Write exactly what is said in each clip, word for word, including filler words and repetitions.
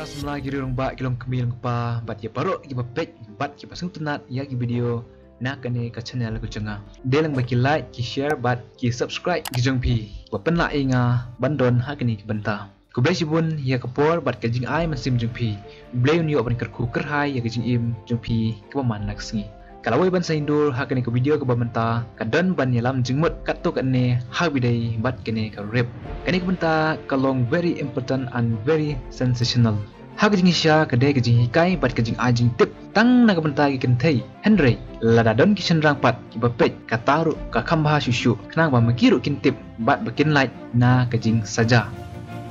Samla ki rangbah, ki long kmie long kpa bad ïa baroh kiba peit bad kiba sngewtynnat ïa ki video na kane ka channel ka jong nga. Dei lang ba ki like, ki share bad ki subscribe ki jong phi ba pynlah ïa nga ban don ha kane ka bynta. Khublei shibun ïa ka por bad ka jingai mynsiem jong phi. Blei un ïoh ban kyrkhu kyrhai ïa ka jingim jong phi kaba man la ka sngi. Ka lawei ban sa ïa dur ha kane ka video kaba mynta, ka don ban ïalam jingmut katto katne ha kaba ïadei bad kane ka rape. Kane ka bynta ka long very important and very sensational. Ha ka jingshisha ka dei ka jinghikai bad ka jingai jingtip tang na ka bynta ki kynthei. Hynrei lada don ki shynrang pat kiba peit, kata ruh ka kham bha shuh shuh, khnang ba ma ki ruh kin tip bad ba kin lait na ka jingsaja.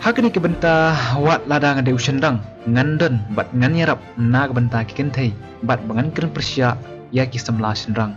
Ha kane ka bynta, wat lada nga dei u shynrang, ngan don bad ngan ïarap na ka bynta ki kynthei bad ba ngan kren pyrshah ïa ki samla shynrang.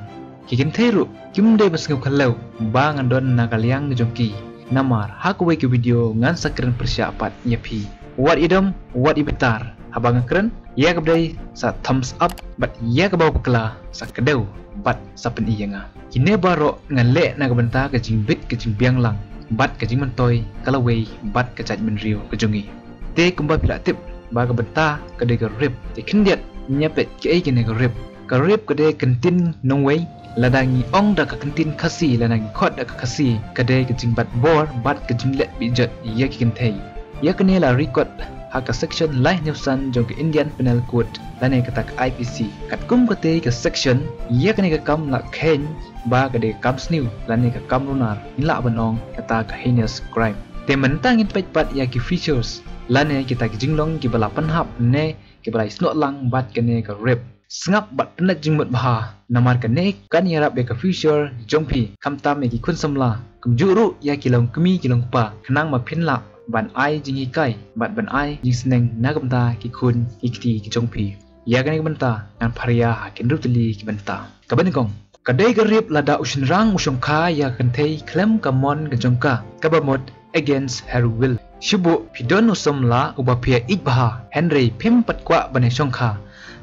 Ki kynthei ruh kim dei ban sngew khlem ba ngan don na ka liang jong ki. Namar ha kawei ka video ngan sa kren pyrshah pat ïa phi. Wat i dom, wat i bitar. Haba nga kren, ïa kaba dei sa thumbs up bad ïa kaba bakla sa kdew bad sa pyni ïa nga. Kine baroh nga leh na ka bynta ka jingbit ka jingbiang lang bad ka jingmyntoi ka lawei bad ka jaitbynriew ka jong ngi. Te kumba phi la tip ba ka bynta ka dei ka rape. Te khyndiat ngin ïa peit kaei kane ka rape. Ka rape ka dei ka kyntien nongwei. Lada ngi ong da ka kyntien Khasi, lada ngi khot da ka Khasi, ka dei ka jingbat bor bad ka jingleh bijot ïa ki kynthei. Ïa kane la record ha ka section lai hynñiew san jong ka Indian Penal Code lane kata ka I P C. Katkum katei ka section, ïa kane ka kam la kheiñ ba ka dei ka kam sniew lane ka kam runar, ngi lah ban ong kata ka heinous crime. Te mynta ngin peit pat ïa ki features lane kita ki jinglong kiba la pynhap ne kiba la ïasnoh lang bad kane ka rape. Sngap bad pyndait jingmut bha, namar kane kan ïarap ïa ka future jong phi, khamtam ïa ki khun samla, kumjuh ruh ïa ki long kmie ki long kpa, khnang ba phin lah ban ai jinghikai bad ban ai jingsneng na ka bynta ki khun ki kti ki jong phi. Ïa kane ka bynta ngan pharia ha ki hynriew tylli ki bynta. Kaba nyngkong, ka dei ka rape lada u shynrang u shongkha ïa ka kynthei khlem ka mon ka jong ka, kaba mut against her will. Shu buh phi don u samla uba phi ïeit bha, hynrei phim pat kwah ban ïa shongkha.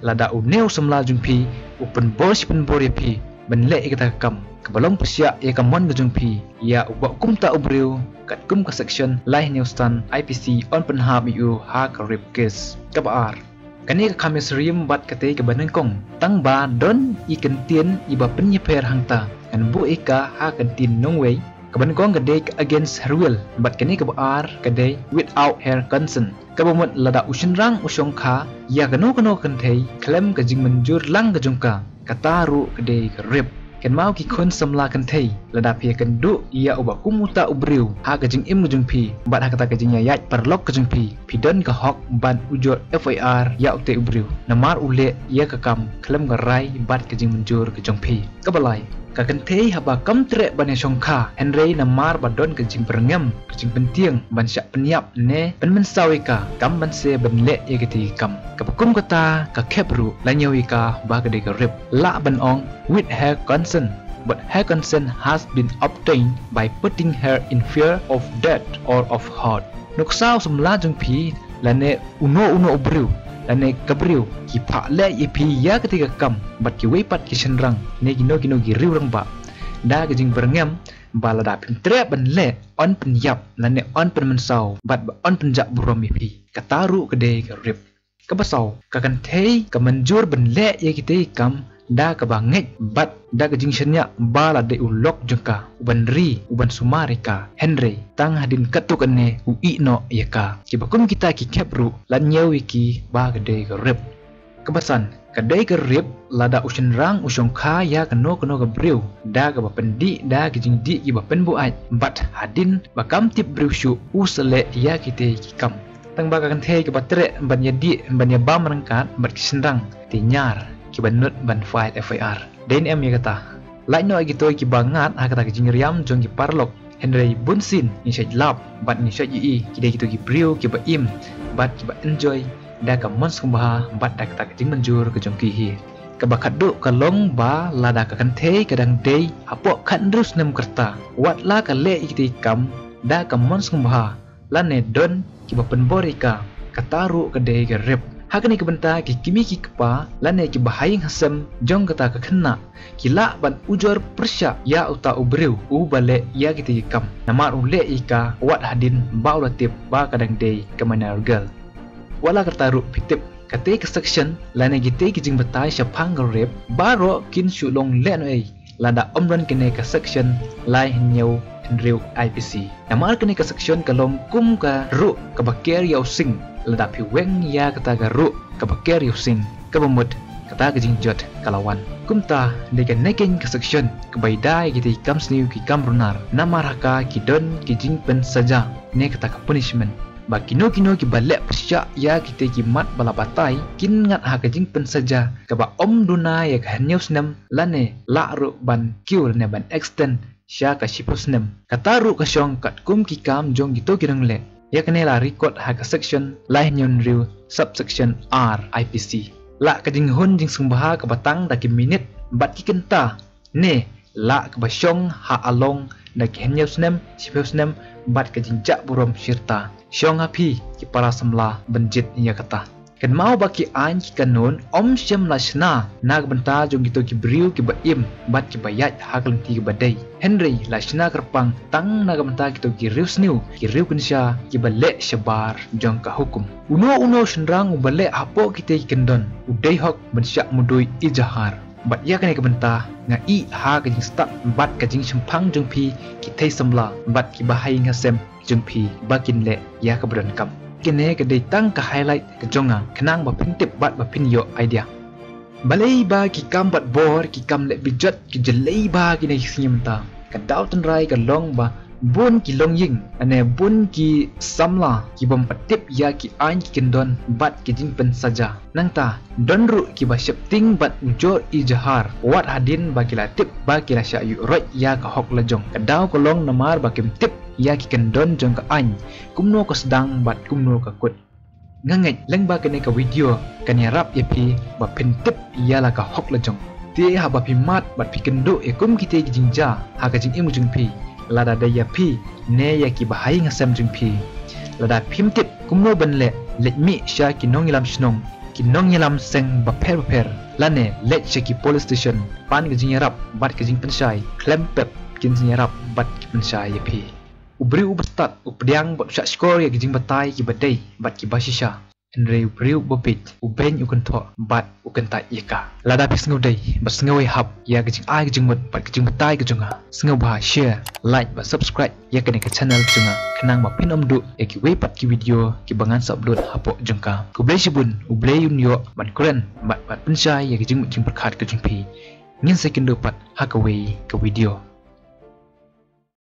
Lada une u samla jong phi u pynbor shi pynbor ïa phi ban leh ïa kata ka kam kaba long pyrshah ïa ka mon ka jong phi ïa uba kumta u briew, katkum ka section lai hynñiew san I P C yn pynhap ïa u ha ka rape case. Kaba ar, kane ka kham ïasyriem bad katei kaba nyngkong, tang ba don i kyntien iba pynïapher hangta, ngan buh ïa ka ha ka kyntien nongwei. Kaba nyngkong ka dei ka against her will, bad kane kaba ar ka dei without her consent. Kaba mut lada u shynrang u shongkha ïa kano kano ka kynthei khlem ka jingmynjur lang ka jong ka, kata ruh ka dei ka rape. Kynmaw ki khun samla kynthei, lada phi ïakynduh ïa uba kum uta u briew ha ka jingim ka jong phi bad ha kata ka jingïaid paralok ka jong phi, phi don ka hok ban ujor F I R ïa utei u briew, namar u leh ïa ka kam khlem ka rai bad ka jingmynjur ka jong phi. Kaba lai, ka kynthei haba kam treh ban ïa shongkha, hynrei namar ba don ka jingbyrngem, ka jingpyntieng ban shah pynïap ne pynmynsaw ïa ka, kam ban sa ban leh ïa katei ka kam. Kaba kum kata ka khep ruh, la ñiew ïa ka ba ka dei ka rape. Lah ban ong with her consent, but her consent has been obtained by putting her in fear of death or of hurt. Nuksa u samla jong phi lane uno uno u briew lane ka briew ki phah leh ïa phi ïa katei ka kam bad kiwei pat ki shynrang ne kino kino ki riew rangbah, da ka jingbyrngem ba lada phin treh ban leh, yn pynïap lane yn pynmynsaw bad ba yn pynjah burom ïa phi. Kata ruh ka dei ka rape. Kaba saw, ka kynthei ka mynjur ban leh ïa kitei ki kam da kaba ngeit bad da ka jingshaniah ba la dei u lok jong ka uban ri, uban sumar ïa ka, hynrei tang hadien katto katne u ïeh noh ïa ka. Kiba kum kita ki khep ruh, la ñiew ïa ki ba ka dei ka rape. Kaba san, ka dei ka rape lada u shynrang u shongkha ïa kano kano ka briew da kaba pyndih da ki jingdih kiba pynbuaid bad hadien ba kam tip briew shuh u sa leh ïa kitei ki kam. Tang ba ka kynthei kaba treh ban ïadih ban ïabam ryngkat bad ki shynrang, te ñiar kiba nud ban file F I R. Dei ne em ïa kata? Lait noh ïa kito kiba ngat ha kata ka jingriam jong ki paralok, hynrei bunsien ngi shait lap bad ngi shait ïohi ki dei kito ki briew kiba im bad kiba enjoy da ka mon sngewbha bad da kata ka jingmynjur ka jong ki hi. Kaba khatduh ka long ba lada ka kynthei ka dang dei hapoh khathynriew snem ka rta, wat la ka leh ïa kitei ki kam da ka mon sngewbha lane don kiba pynbor ïa ka, kata ruh ka dei ka rape. Ha kane ka bynta ki kmie ki kpa lane kiba ha ïing ha sem jong kata ka khynnah ki lah ban ujor pyrshah ïa uta u briew uba leh ïa kitei ki kam, namar u leh ïa ka wat hadien ba u la tip ba ka dang dei ka minor girl. Wat la katta ruh phi tip, katei ka section lane kitei ki jingbatai shaphang ka rape baroh kin shu long lehnohei lada ym don kane ka section lai hynñiew hynriew I P C. Namar kane ka section ka long kum ka ruh kaba ker ïa u sing. Lada phi weng ïa kata ka ruh kaba ker ïa u sing, kaba mut kata ka jingjot ka la wan. Kumta dei kane keiñ ka section kaba ïada ïa kitei ki kam sniew ki kam runar, namar ha ka ki don ki jingpynsaja ne kata ka punishment, ba kino kino kiba leh pyrshah ïa kitei ki mat ba la batai kin ngat ha ka jingpynsaja kaba ym duna ïa ka hynñiew snem lane lah ruh ban kiew lane ban extend sha ka shiphew snem. Kata ruh ka shong katkum ki kam jong kito ki nongleh. Ïa kane la record ha ka section lai hynñiew hynriew subsection R I P C. La ka jinghun jingsngewbha kaba tang da ki minit bad ki kynta, ne la kaba shong ha along da ki hynñiew snem, shiphew snem bad ka jingjah burom shirta. Shong ha phi ki para samla ban jied ïa kata. Kynmaw ba ki aiñ ki kanun ym shym la shna na ka bynta jong kito ki briew kiba im bad kiba ïaid ha ka lynti kaba dei, hynrei la shna kyrpang tang na ka bynta kito ki riewsniew, ki riewkynsha kiba leh shabar jong ka hukum. Uno uno shynrang uba leh hapoh kitei ki kyndon u dei hok ban shah mudui ijahar. Bad ïa kane ka bynta nga ïeh ha ka jingstad bad ka jingshemphang jong phi ki thei samla bad ki bahaïing hasem jong phi ba kin leh ïa kaba donkam. Kane ka dei tang ka highlight ka jong nga khnang ba phin tip bad ba phin ïoh idea. Balei ba ki kam bat bor, ki kam leh bijot ki jyllei bha kine ki sngi mynta? Ka daw tynrai ka long ba bun ki longïing, ane bun ki samla ki bym pat tip ïa ki aiñ ki kyndon bad ki jingpynsaja. Nangta don ruh kiba sheptieng bad ujor ijahar wat hadien ba ki la tip ba ki la shah ïuh roit ïa ka hok lajong. Ka daw ka long namar ba kim tip ïa ki kyndon jong ka aiñ, kumno ka sdang bad kumno ka kut. Nga ngeit lyngba kane ka video kan ïarap ïa phi ba phin tip ïa la ka hok lajong. Te haba phi mad bad phi kynduh ïa kum kitei ki jingjia ha ka jingim jong phi, lada dei ïa phi ne ïa ki bahaïing hasem jong phi, lada phim tip kumno ban leh, leit mih sha ki nongïalam shnong, ki nongïalam seng bapher bapher, lane leit sha ki police station. Pan ka jingïarap bad ka jingpynshai khlem pep kin jingïarap bad ki pynshai ïa phi. U briew uba stad u pdiang bad u shahshkor ïa ki jingbatai kiba dei bad kiba shisha, hynrei u briew uba bieit u beiñ u kynthoh bad u kyntait ïa ka. Lada phi sngewdei bad sngewhap ïa ka jingai ka jingmut bad ka jingbatai ka jong nga, sngewbha share, like bad subscribe ïa kane ka channel jong nga khnang ba phin ym duh ïa kiwei pat ki video kiba ngan sa upload hapoh jong ka. Khublei shibun, U Blei un ïoh ban kren bad ban pynshai ïa ka jingmut jingpyrkhat ka jong phi. Ngin sa ïakynduh pat ha kawei ka video.